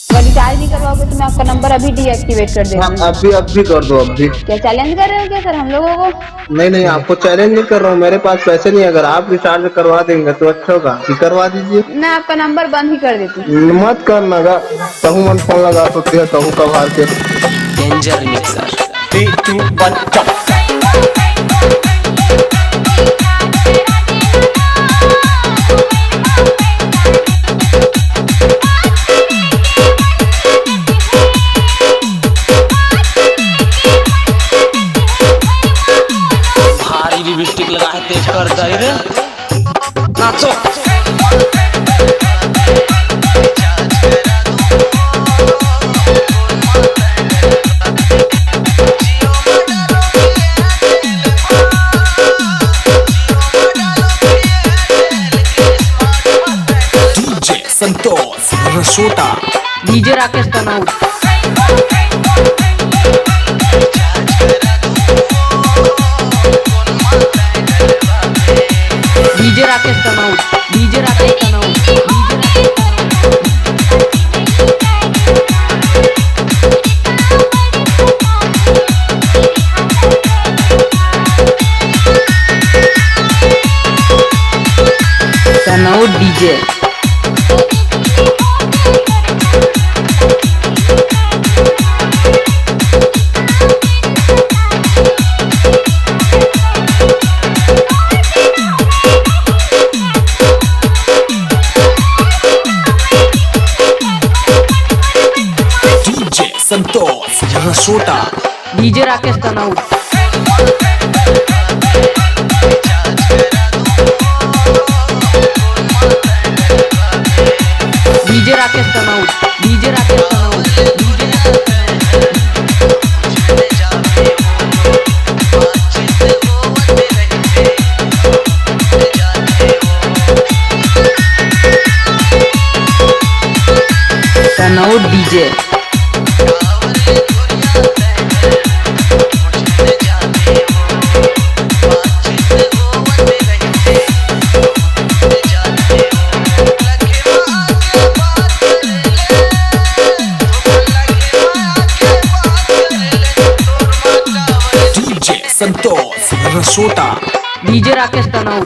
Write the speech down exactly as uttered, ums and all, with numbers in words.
अगर रिचार्ज नहीं करवाओगे तो मैं आपका नंबर अभी डीएक्टिवेट कर देती हूँ। अभी, अभी कर दो, अभी। क्या चैलेंज कर रहे हो क्या सर हम लोगों को? नहीं, नहीं, आपको चैलेंज नहीं कर रहा हूँ, मेरे पास पैसे नहीं है। अगर आप रिचार्ज करवा देंगे तो अच्छा होगा, कि करवा दीजिए। मैं आपका नंबर बंद ही कर देती हूँ। मत करना गा, कहूँ मन फोन लगा सकते हैं, कहूँ कभार के। Danger mixer. Three, two, one, jump। भारी लिपस्टिक लगा है, तेज कर दे रे। नाचो। DJ Santosh Rasota. DJ Rakesh Tanaut. DJ Rakesh Tanaut. DJ Rakesh Tanaut. DJ Rakesh Tanaut. Tanaut DJ. DJ Santosh Rasota. DJ Rakesh Tanaut. DJ Rakesh Tanaut. DJ Rakesh Tanaut. DJ Rakesh Tanaut. Tanaut DJ. DJ Santosh Rasota. DJ Rakesh Tanot.